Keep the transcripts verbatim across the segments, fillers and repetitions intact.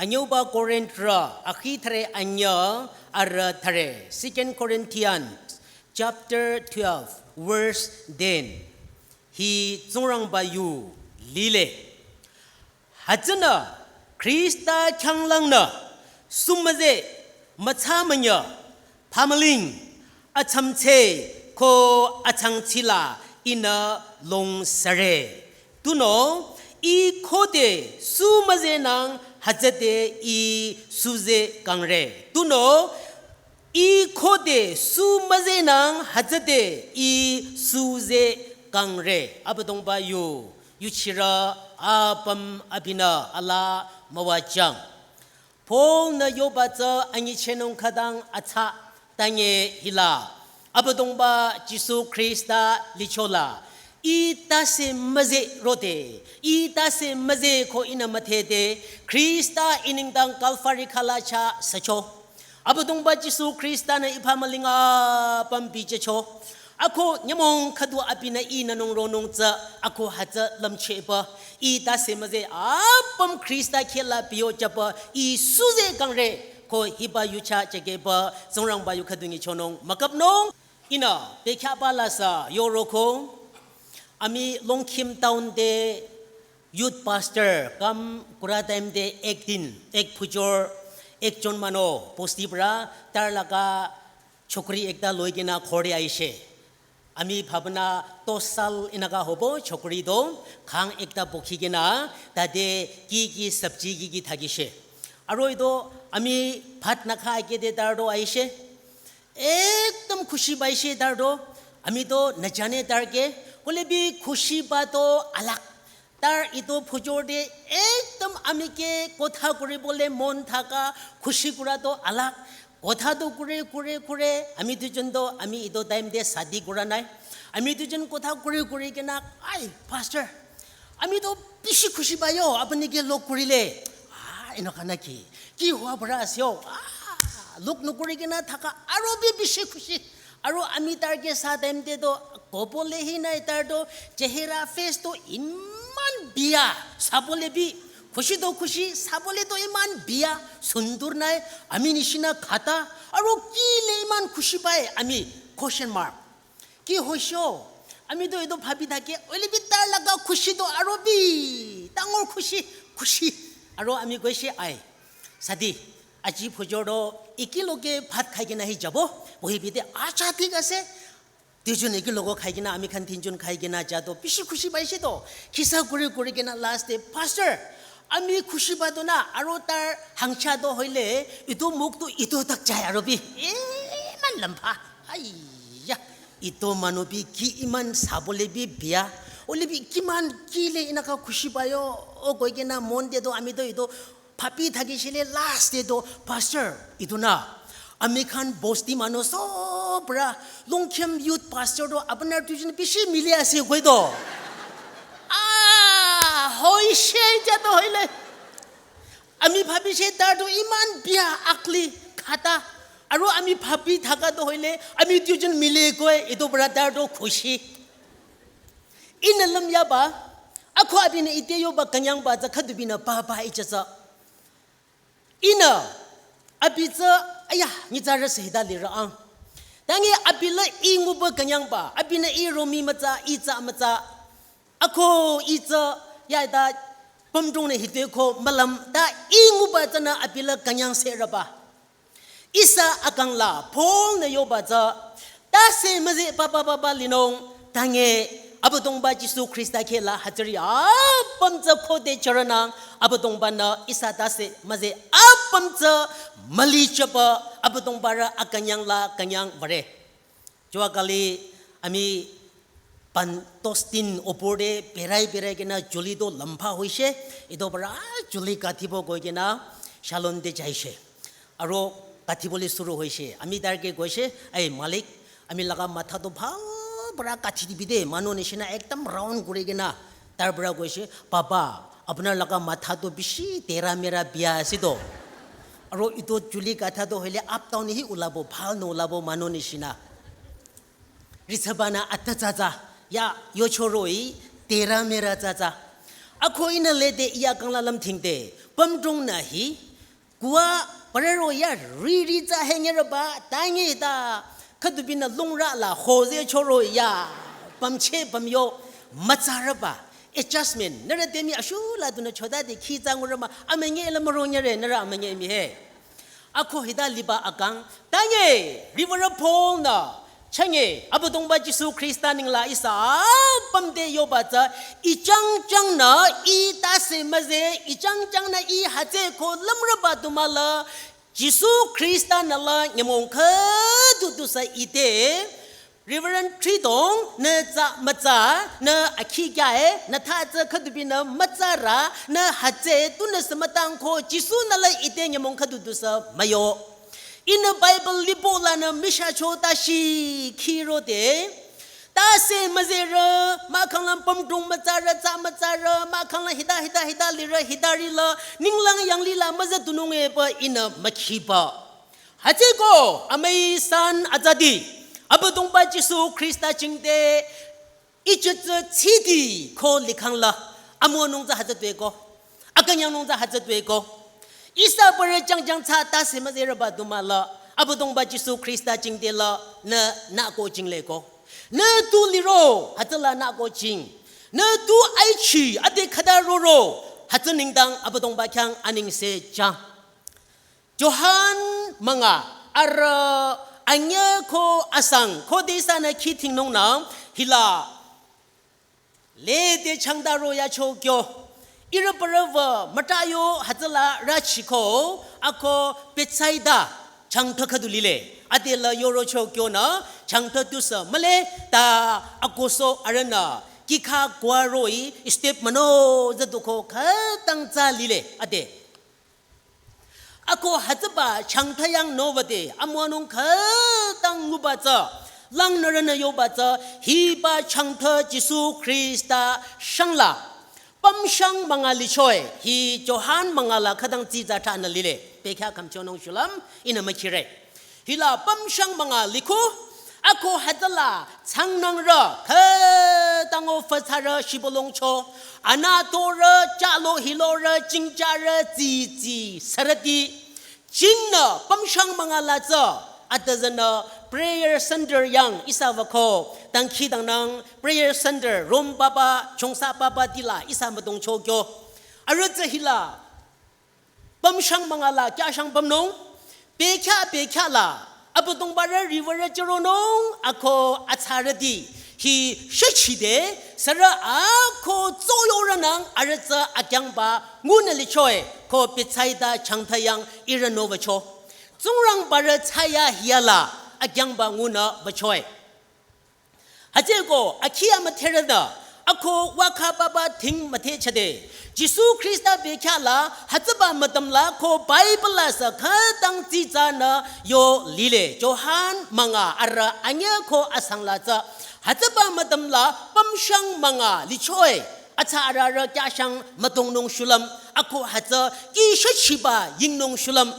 Anyüuba Korinth rü akhi thüre anyüh arü thüre. Second Corinthians chapter twelve, verse ten. Hi Tsingrangba yu lile. Hütsünü Khrista khyanglangnü sumüze mütsa münyü pamaling atsamtse ko atsangtsila ihnü longsare. Tunüo ih khode sumüzenang hütsüde ih suze kangre. Tunüo ih khode sumüzenang hütsüde ih suze kangre. Abüdongba yu, yuchirü apüm abinü alaa müwajüng. Paul-nü yoba tsü anyichehnung khütang atsa tanye hila. Abüdongba Jisu Khrista lichola. Ih tase müze rode. Ih tase müze ko ihnü müdhede. Khrista ih nengdang Kalvari khüla chah sücho. Abüdongba Jisu Khrista-nü ih pamaling apüm bichehcho. Ako nyümong khüdu abinü ihnü nung ronung tsü ako hütsü lümchehba. Ih tase müze apüm Khrista khehla biyo jüba ih suze kangre ko hiba yucha jekeba Tsingrangba yu khüdu nyichonung mükapnung. Ihnü bekhyahba la sü yoroko. Ami Longkhim town te youth pastor kam kura time te ek din, ek phujor, ekjon manu bosti pra, tar laga chokri ekta loikena ghor te aise. Ami bhabna dos saal eneka hobo chokri toh, khang ekta bokhikena, tate ki ki sabji ki ki thakise. Aru etu ami bhat nakha age te tar toh aise. Ekdom khushi paise tar toh, ami toh najane tar ke, hoile bi khushi pa toh alag. Tar etu phujor te ekdom ami ke kotha kuribole mon thaka khushi kura toh alag. Kotha toh kure, kure, kure, ami dujon toh, ami etu time te shadi kura nai. Ami dujon kotha kure, kure kena, "Ai, pastor, ami toh bishi khushi payo, apuni ke log kurile." "Ah, eneka naki? Ki hua para ase ho?" "Ah, log nokuri kena thaka aru bi bishi khushi." Aru ami tar ke sa time te toh kobole hi nai, tar toh chehera face toh iman biya, sabole bi khushi toh khushi, sabole toh iman biya, sundur nai, ami nishina khata, aru kile iman khushi pai, ami question mark. Ki hoise ho? Ami toh etu bhabi thake, hoile bi tar laga khushi toh aru bi dangor khushi, khushi. Aru ami koise, "Ai, shadi, aji phujor toh ekeloge bhat khai kena hi jabo," bohi bi de, "Acha, thik ase." Dujon ekeloge khai kena, ami khan tinjon khai kena ja toh bishi khushi paise toh. Kisa kuri kuri kena last te, "Pastor, ami khushi pa toh na, aru tar hangcha toh hoile, etu muk toh etu tak jai aru bi. Iman lamba. Aiya, etu manu bi ki iman sabole bi biya. Hoile bi kiman kile eneka khushi payo," o koi kena mon te toh ami toh etu bhabi thakisile last te toh, "Pastor, etu na, ami khan bosti manu sob pra Longkhim youth pastor toh apunar dujon bishi mili ase koi toh." Ah, hoise ja toh hoile. Ami bhabise tar toh iman biya, ugly, khata. Aru ami bhabi thaka toh hoile, ami dujon mili koi, etu para tar toh khushi. Ihnü lümyaba, ako abinü ite yoba künyangba tsü khüdu binü papa icha tsü. Ihnü abi tsü, aya, nyitsarü sehita lirü ang. Tangi abi la ih nguba künyangba, abinü ih romi mütsa, ih tsa mütsa. Ako ih tsü, ya ta pümdrong nü hitoi ko mülüm, ta ih nguba tsünü abi la künyang sehrüba. Ihsa akang la Paul-nü yoba tsü, tase müze papa papa linung, tangi Abüdongba Jisu Khrista khehla hütsüri apüm tsü khode chüronang, Abüdongba-nü ihsa tase müze apüm tsü mülichaba, Abüdongba rü akünyang la künyang ware. Jua kali ami Pentecostin opor te berai berai kena juli toh lamba hoise, etu para juli kathibo koi kena salon te jaise. Aru kathibole shuru hoise. Ami tar ke koise, "Ai malik, ami laga matha toh bhal para kathi dibi de, manu nishina ekdom round kuri kena." Tar para koise, "Papa, apunar laga matha toh bishi tera mera biya ase toh. Aru etu juli katha toh hoile up down hi ulabo, bhal no ulabo manu nishina." Risabana ata tsatsa, ya yochoroi, tera mera tsatsa. Ako ihnü lede iya kangla lam thingte, pümdrong nü hi, Kuwa pararo ya riri tsa henyeraba, tangi ta khüdubinü lungra la hoze choro ya, pamche pamyo, matsaraba, adjustment, nara demi ashula duna choda de ki tsa ngurama, amenge la maro nyere, nara amenge mi he. Ako hita liba akang, tangi, Reverend Paul na, change, Abüdongba Jisu Krista ningla ihsa apüm te yoba tsü, ichangchang nü, i tase müze, ichangchang nü, i hütsü ko lümraba dumala, Jisu Krista nü la nyümong khüdu dusü ite, Reverend Tridong, nü tsa mütsa, nü akhi kya e, nü tha tsü khüdubinü mütsara, nü hütsü tunü sü mütang ko, Jisu nü la ite nyümong khüdu dusü müyo. Ihnü Bible libo lanü misha cho ta shi khiro de. Tase müzerü, mahkhang lang pamdrong mütsarü, tsa mütsarü, mahkhang lang hita, hita, hita lirü, hita rila, ninglang yanglila müza dunung e pa ihnü mükhiba. Hütsüko, amüi san azadi, Abüdongba Jisu Krista jingte, ichütsü tsidi ko likhang la, amonung za hütsü tueko, akanyang nung za hütsü tueko. Ihsa parü jangjang tsa tase müzerüba dumala, Abüdongba Jisu Krista jingte la, nü, nü ko jingleko. Nü tu liro, hütsüla nü ko jing. Nü tu aichi, ade khüta roro, hütsü nengdang Abüdongba khyang anengse jang. Johan münga, arü anyü ko asang, ko de ihsanü ki thingnung nü, hila, lede changda ro ya cho kyo. Ihrü parü wü müta yo hütsüla rüchiko, ako Bethsaida changtha khüdu lile. Ade la yoro cho kyo nü, changtha tusü mühle, ta akoso arühnü, kikha kwa roh-i, step mano za duko khütang tsa lile, ade. Ako hütsüba changtha yang nübade, amüwanung khütang nguba tsü, lang nührünü yoba tsü, hiba changtha Jisu Krista shangla, pümshang münga lichoe, hi Johan münga la khütang tsitsa thanü lile, pekha khümchonung shulüm, ihnü mükhire. Hila pümshang münga liku, ako hütsüla, tsangnangrü, khütango fütsarü shibülung cho, anütorü, chalo hilorü, chingcharü, tsitsi, sürüti, jingnü, pümshang münga la tsü, atüzünü, prayer center yang, ihsa wüko, dangkhidangnang, prayer center, room papa, chongsa papa tila, ihsa müdong cho kyo. Arüh tsü hila, pümshang münga la kyashang pümnung, pekha pekha la, Abüdongba rü riwürü chüronung, ako atsarüti, hi shüchide, sürü ako tsoyorünang, arüh tsü akyangba, ngunü lichoe, ko Bethsaida changtha yang ihrü nüwücho. Tsingrangba rü tsaya hiala, akyangba ngunü wüchoe. Hütsüko, akhi amüdherünü, ako wakha papa thing müdhe chade. Jisu Krista bekha la, hütsüba müdüm la ko Bible la sü khütang tsitsanü yo lile. Johan münga arüh anyü ko asang la tsü. Hütsüba müdüm la pümshang münga lichoe. Atsa arührü kyashang müdongnung shulüm. Ako hütsü ki shüchiba yingnung shulüm.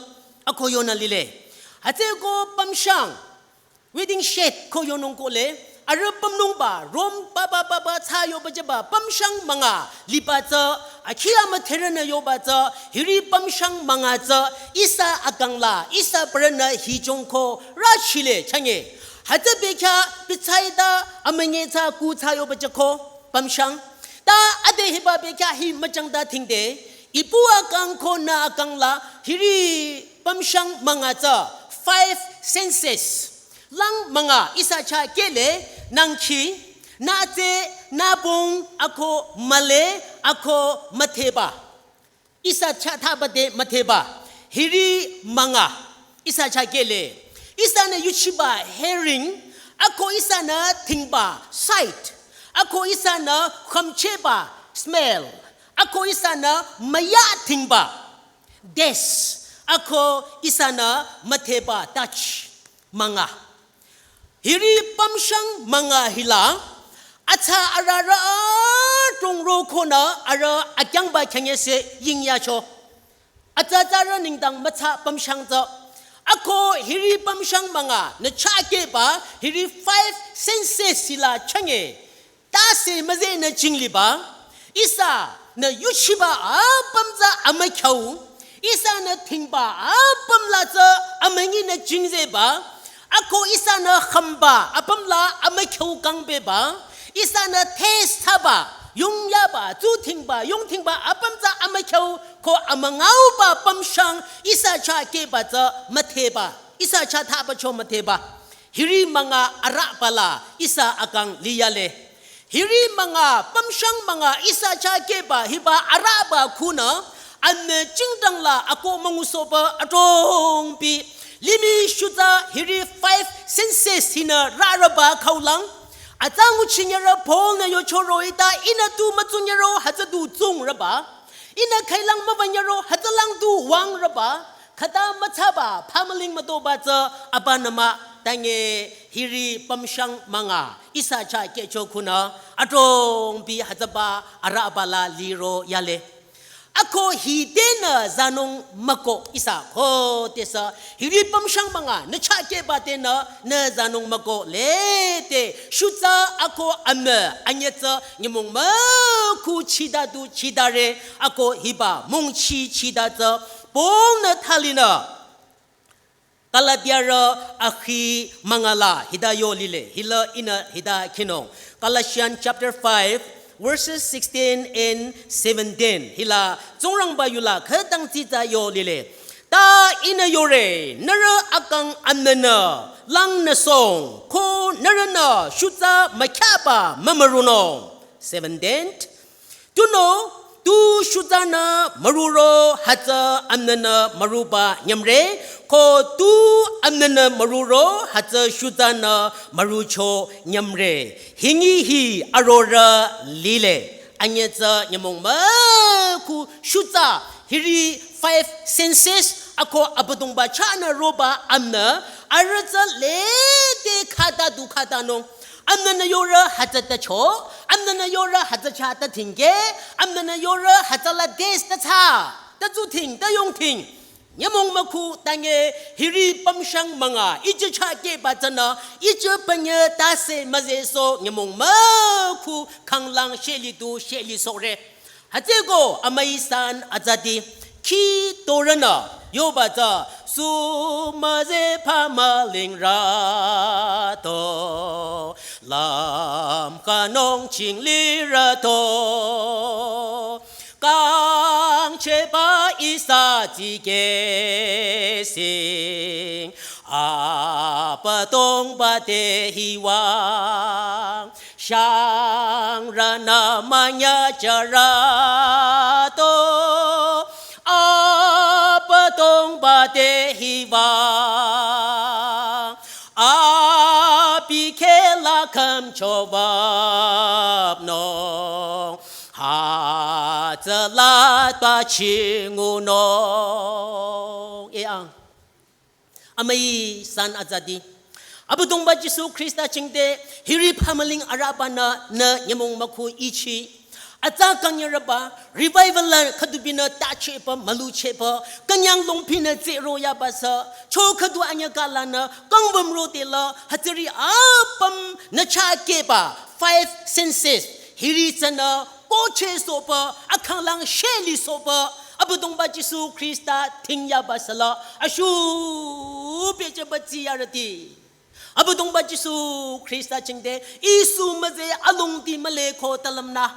Ako yonü lile. Hütsüko pümshang. Wedding shed ko yonung kohle, arüh pümnungba, room papa papa tsa yoba jüba, pümshang münga, liba tsü, akhi amüdherünü yoba tsü, hiri pümshang münga tsü, ihsa akang la, ihsa parünü hichong ko, rüchile, change. Hütsü bekha, Bethsaida, amünye tsa ku tsa yoba jüko, pümshang. Ta ade hiba bekha hi müchangda thingde, ipu akang ko nü akang la, hiri pümshang münga tsü, five senses. Lang münga ihsa chah kehle, nangkhi, nütse, nübong, ako müle, ako mütheba. Ihsa chah thaba de mütheba. Hiri münga ihsa chah kehle. Ihsanü yuchiba hearing, ako ihsanü thingba sight, ako ihsanü khümcheba smell, ako ihsanü müya thingba taste, ako ihsanü mütheba touch. Münga. Hiri pümshang münga hila, atsa arührü adrong ro konü arüh akyangba khyanyese yingyacho. Atsa tsarü nengdang mütsa pümshang tsü. Ako hiri pümshang münga, nü chah keba, hiri five senses hila change. Tase müze nü chingliba, ihsanü yuchiba apüm tsü amükyau, Ihsanü thingba apüm la tsü amünyi nü jingzeba, ako ihsanü khamba apüm la amükhyu kangbeba, ihsanü test thsaba, yungyaba, tsuthingba, yungthingba apüm tsü amükhyu ko amüngauba pümshang ihsa chah kehba tsü müdheba, ihsa chah thaba cho müdheba. Hiri münga arüba la ihsa akang liyale. Hiri münga, pümshang münga ihsa chah kehba hiba arüba khunü, anü jingdang la ako müngusohba adrongpi. Limih shutsa hiri five senses hinü rürüba khaulang. Atsa nguchinyere Paul-nü yocho roh-i ta ihnü tu mütsunyero hütsü du tsungrüba. Ihnü khailang müwünyero hütsülang du wangrüba. Khüta müthsaba phamüling mütoba tsü abanü mah, tange hiri pümshang münga ihsa chah kehcho khunü adrongpi hütsüba arüba la liro yale. Ako hi tenü zanung müko ihsa khodesü hiri pümshang münga nü chah kehba tenü nü zanung müko lede shutsa ako amü anyütsü nyümong mükhu chida du chidare ako hiba mongchi chida tsü Paul-nü thalinü Galatiarü akhi münga la hita yo lile, hila ihnü hita khinung. Galatians chapter five, verses sixteen and seventeen. Hila Tsingrangba yula khütang tsitsa yo lile. Ta ihnü yore, nührü akang anünü langnüsong, ko nührünü shutsa mükhyaba mümürunung. Seventeen. Tunüo, tu shutsanü müruro hütsü anünü müruba nyümre, ko tu anünü müruro hütsü shutsanü mürucho nyümre. Hingi hi arorüh lile. Anyütsü nyümong mükhu shutsa hiri five senses ako Abüdongba chahnü roba anü arüh tsü lede khata du khatanung. Anünü yore hütsü tacho, anünü yore hütsü chah tathingke, anünü yore hütsüla test tathsa, tatsuthing, tayongthing. Nyümong mükhu tange hiri pümshang münga ije chah kehba tsünü, ije pünye tase müzehsoh nyümong mükhu khanglang sheli du sheli sohre. Hütsüeko amüi san azati khi torünü yoba tsü sü müzeh phamüling rüto, lüm kanung chingli rüto, kangchehba ihsa tikehsing, Abüdongba te hiwang. Shangrünü münyücheh rüto, Abüdongba te hiwang. Abi khehla khümchobapnung, hütsüla tbachingunung. E ang. Amüi san azati. Abüdongba Jisu Khrista chingde hiri phamüling arübanü nü nyümong mükhu ichi. Atsa kang yarüba, revival la khüdubinü tachehba, müluchehba, künyang longpinü tsehro yaba sü, cho khüdu anyüh khalanü, kangwüm rode la, hütsüri apüm nü chah kehba, five senses, hiri tsünü, kohchehsohba, akhanglang shelisohba, Abüdongba Jisu Khrista thing yaba süla, ashu pehjüba tsiyarüti. Abüdongba Jisu Khrista chingde, Ih sü müzeh alongdi mühle ko talümnü.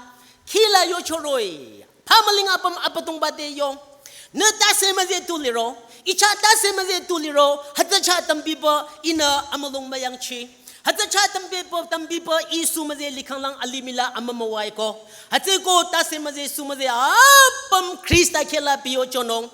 Khila yocho roh-i. Phamüling apüm Abüdongba te yong. Nü tase müzeh tu liro. Ih chah tase müzeh tu liro. Hütsü chah tambiba ihnü amülung müyangchi. Hütsü chah tambiba, tambiba Ih sü müzeh likhanglang alimih la amümüwai ko. Hütsüeko tase müzeh sü müzeh apüm Khrista khehla biyochonung.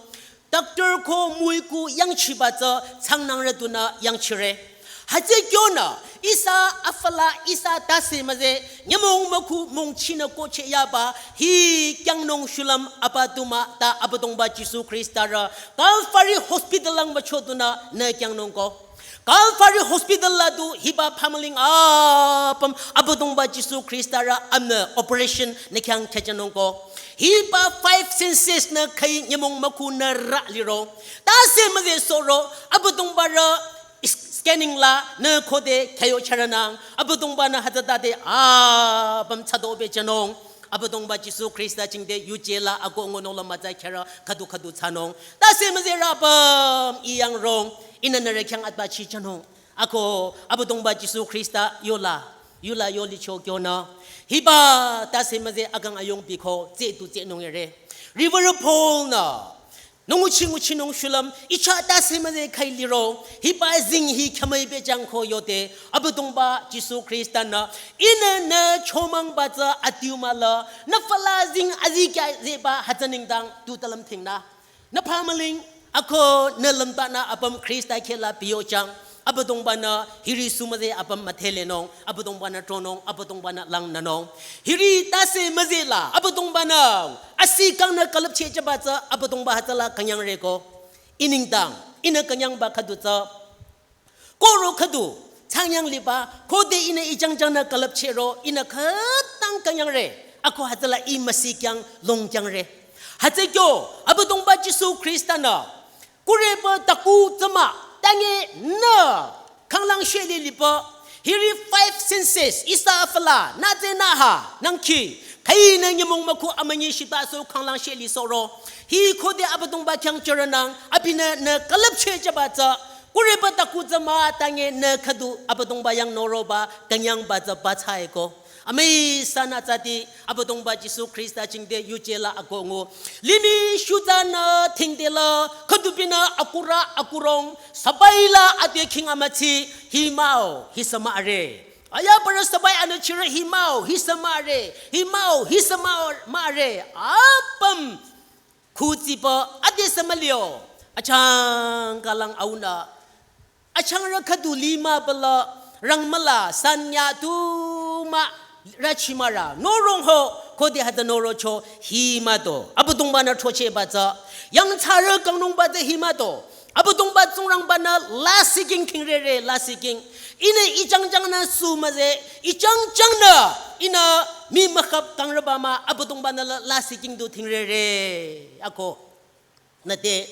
Doctor ko müiku yangchiba tsü changnangrü dunü yangchire. Hütsü kyonü, ihsa afü la ihsa tase müzeh, nyümong mükhu mongchinü kohcheh yaba, hi kyangnung shulüm aba du mah ta Abüdongba Jisu Khrista rü, Calvary Hospital lang wücho dunü nü kyangnung ko. Calvary Hospital la du hiba phamüling apüm Abüdongba Jisu Khrista rü amnü operation nü khyang khehjünung ko. Hiba five senses nü khüi nyümong mükhu nü rü liro. Tase müzeh sohro Abüdongba rü scanning la nü khode khehyo charanang. Abüdongba nü hütsütade apüm tsado pehjünung. Abüdongba Jisu Khrista jingte yuje la akoh ngunung la mütsa khyarü khüdu khüdu thsanung. Tase müzeh rü apüm I yang rong, ihnü nührü khyang atbachi thsanung. Ako Abüdongba Jisu Khrista yola, yola yolicho kyonü. Hiba tase müzeh akang ayung biko, tsü tu tsünung ere. Reverend Paul-nü, nü nguchi nguchinung shulüm, I chah tase müzeh khai liro, hiba zing hi khamai bejang ko yote, Abüdongba Jisu Khrista-nü, ihnü nü chomang batsü adiu müla, nü fala zing azikyah zehba hütsü nengdang tu talüm thingnü. Nü phamüling, ako nü lümtanü apüm Khrista kheh la biyochang, Abüdongba-nü hiri sü müzeh apüm müdhelenung, Abüdongba-nü tronung, Abüdongba-nü langnünung. Hiri tase müzeh la, Abüdongba-nü, asi kangnü külüpcheh jübatsü, Abüdongba hütsüla künyangre ko. I nengdang, ihnü künyangba khüdu tsü. Koro khüdu, changyang liba, khode ihnü I jangjang nü külüpchehro, ihnü khütang künyangre, ako hütsüla I müsikyang longkyangre. Hütsü kyo, Abüdongba Jisu Khrista-nü, kureba taku tsü mah, tange nü, khanglang sheli liba, hiri five senses, ihsa fala, nütsü nüha, nangki, khainü nyümong müku amünyi shita so khanglang sheli soro. Hi khode Abüdongba khyang chüronang, abinü nü külüpcheh jübatsü, kureba taku tsü mah tange nü khüdu Abüdongba yang noroba, künyangbatsü batsü eko. Amüi sanü tsüti, Abüdongba Jisu Khrista jingte yuje la akoh ngu. Limih shutsünü thingde la, khüdubinü akurü akurong, sabaila ade khing amütsi, hi mah-o, hi sü mah re. Aya parü sabai anü chirü hi mah-o, hi sü mah re, hi mah-o, hi sü mah, mah re. Apüm, khutsiba, ade sü müli-o. Achang kalang aunü. Achangrü khüdu lima bala, rang müla, sanya tu mah, rachi mara, norong ho, khode hütsü norocho, hi mah to. Abüdongba-nü throcheh batsü, yangthsarü kangnung batsü hi mah to. Abüdongba Tsingrangba-nü lasih king kingrere, lasih king. Ihnü I jangjang nü sü müzeh, I jangjang nü, ihnü mii mükhap kangreba mah, Abüdongba-nü la, lasih king du tingrere. Ako. Nü te,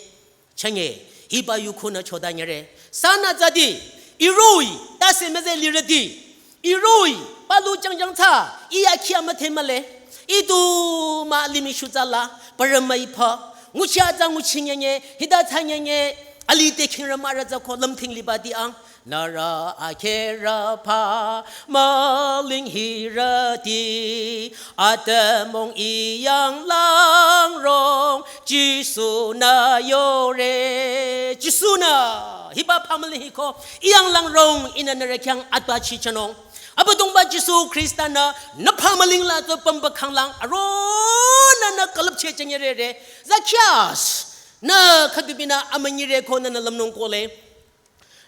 chenge, hiba yu khunü chodanyere. Sanü tsüti, I roh-i, tase müzeh lirüti. I roh-i, palu jangjang tsü, I akhi amüdhe mühle. I tu mah limih shutsüla, parü müipha. Nguchi atsa nguchi nyenye, hita tsü nyenye, alih te khingrü mahrü tsü ko lümthing liba di ang. Nührü akherü phamüling hirüti, atümung I yang langrong, Jisu-nü yore, Jisu-nü. Hiba phamüling hiko, I yang langrong, ihnü nührü khyang atbachi thsanung. Abüdongba Jisu Khrista-nü, nü phamüling la tsü pümba khanglang, aronü nü külüpcheh jünyerere. Zacchaeus, nü khüdubinü amünyire ko nü nü lümnung kohle.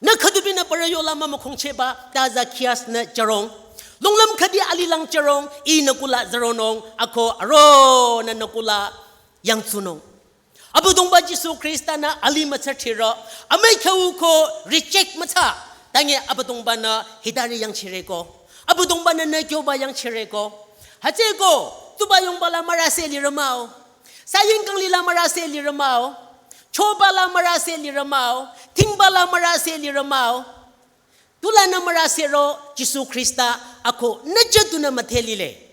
Nü khüdubinü parü yola mümükhongchehba ta Zacchaeus-nü jürong. Lunglüm khüdi alih lang jürong, I nü kula züronung, ako aronü nü kula yangtsunung. Abüdongba Jisu Khrista-nü alih müthsa thiro, amüi khyau ko reject müthsa, tange Abüdongba-nü hitari yangchire ko. Abüdongba-nü nü kyoba yangchire ko. Hütsü ko, tuba yongba la mürase lirü mah-o. Saying kangli la mürase lirü mah-o. Choba la mürase lirü mah-o. Thingba la mürase lirü mah-o. Tulanü mürase ro Jisu Khrista ako nü jüdunü müdhe lile.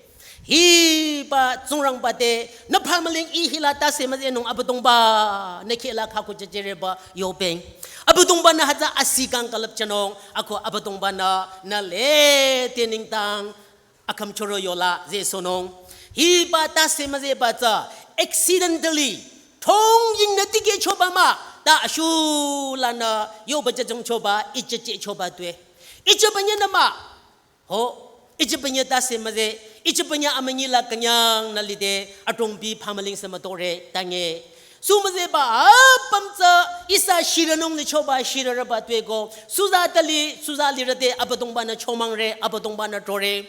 Hiba Tsingrangba te nü phamüling I hila tase müzehnung Abüdongba nü kheh la khako jüjüreba yobeng. Abüdongba-nü hütsü asi kang külüpchanung ako Abüdongba-nü nü lede nengdang akhümchoro yola zehsohnung. Hiba tase müzehba tsü accidentally, thongyingnü tikehchoba mah, ta ashulanü yoba jüjongchoba, ichechehchoba tue. Ichepanye nü mah, ho, ichepanye tase müzeh, ichepanye amünyi la künyangnü lide, adrongbi phamüling sü mütore, tange. Sü müzehba apüm tsü ihsa shirünung lichoba shirüreba tue ko. Suza tali, suza lirüte Abüdongba-nü chomangre, Abüdongba-nü tore.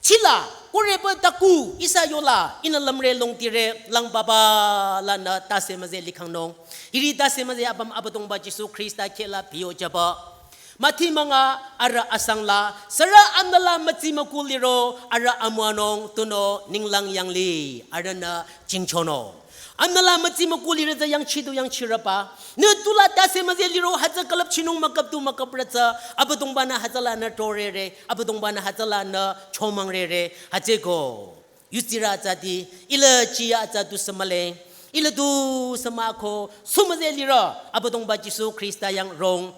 Chila, kureba taku, ihsa yola, ihnü lümre longtire, lang baba lanü tase müzeh likhangnung. Hiri tase müzeh apüm Abüdongba Jisu Khrista kheh la biyo jüba. Mathi münga arüh asang la, sürü amnü la mütsi müku liro, arüh amüwanung, tunüo ninglang yangli, arühnü jingchonung. Amnü la mütsi müku lirü tsü yangchidu yangchirüba. Nü tula tase müzeh liro hütsü külüpchinung müküp tu müküprü tsü, Abüdongba-nü hütsülanü torere, Abüdongba-nü hütsülanü chomangrere, hütsüko. Yutsirü atsati, ila chiya atsa tusü mühle, ila tusü mah ko, sümüze lirü, Abüdongba Jisu Khrista yang rong.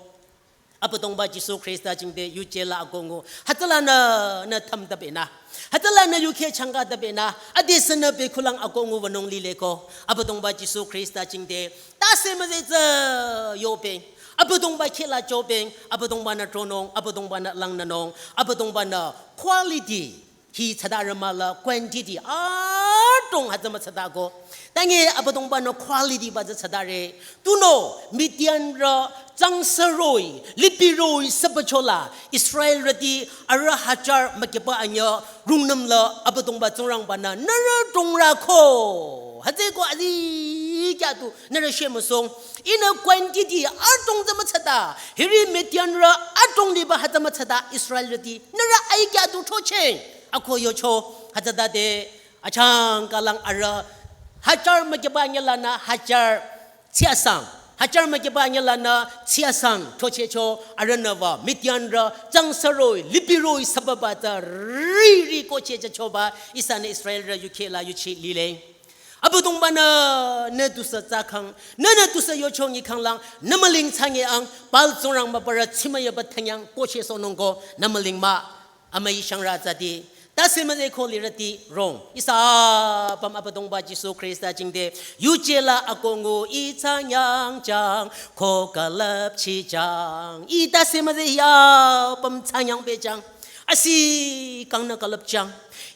Abüdongba Jisu Khrista jingte yuje la akongu. Hütsüla nü, nü thamtabenü. Hütsüla nü yukheh changkatabenü. Adesü nü bekhulang akongu wünung lile ko. Abüdongba Jisu Khrista jingte. Tase müze tsü yopeng. Abüdongba khehla chopeng. Abüdongba nü tronung. Abüdongba nü langnünung. Abüdongba nü quality. Hi thsadarü mahla quantity adrong hütsü müthsata ko. Tange Abüdongba nü quality ba tsü thsadare. Tunüo Midianrü tsangsa roh-i, lipi roh-i sübachola Israelrüti arüh hajar mükyüba anyüh rungnüm la Abüdongba Tsingrangba nü nührü drongrü ko. Hütsüeko azikyah tu nührü shemüsung. Ihnü quantity adrong tsü müthsata. Hiri Midianrü adrong liba hütsü müthsata Israelrüti nührü aikyah tu throcheh. Ako yocho, hütsütade, achangkalang arüh, hajar mükyüba anyüh lanü, hajar tsiyasang, hajar mükyüba anyüh lanü, tsiyasang, throchehcho, arühnü wü, Midianrü, tsangsa roh-i, lipi roh-i, sübaba tsü, riri kohcheh jüchoba, ihsanü Israelrü, yukheh la, yuchi lile. Abüdongba nü, nü tusü tsü khang, nü nü tusü yocho nyi khanglang, nü müling thsange ang, Baal tsingrang mübürü, tsimüyaba thanyang, kohcheh sohnung ko, nü müling mah. Amüi shangrü atsati. Tase müze ko lirüti rong. Ihsa apüm Abüdongba Jisu Khrista jingte. Yuje la akongu ih thsanyang jang. Ko külüpchi jang. Ih tase müze ya apüm thsanyang be jang. Asi kangnü külüp jang.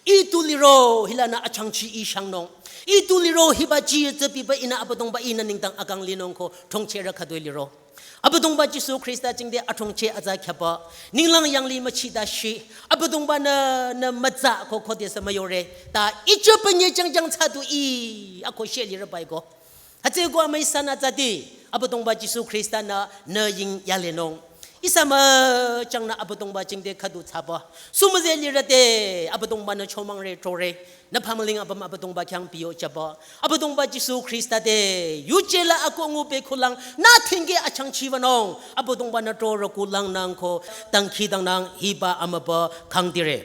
Ih tu liro hilanü achangchi ih shangnung. Ih tu liro hiba ji tsü biba ihnü Abüdongba ihnü nengdang akang linung ko. Thongchehrü khütoi liro. Abüdongba Jisu Khrista jingte athongcheh atsa khyaba. Ninglang yanglih müchida shi. Abüdongba nü, nü mütsa ko khodesü müyore. Ta icho penye jangjang thsadu ih. Ako sheh lirü bai ko. Hütsüeko amüi sanü tsati. Abüdongba Jisu Khrista nü, nü ying yalenung. Ihsa müchangnü Abüdongba jingte khüdu thsaba. Sümüze lirüte. Abüdongba nü chomangre tore. Nü phamüling apüm Abüdongba khyang piyo jüba. Abüdongba Jisu Khrista te, yuje la akongu bekhulang, nü thingke achangchi wünung, Abüdongba nü tro rükulang nang ko, dangkhidangnang hiba amübü khangdire.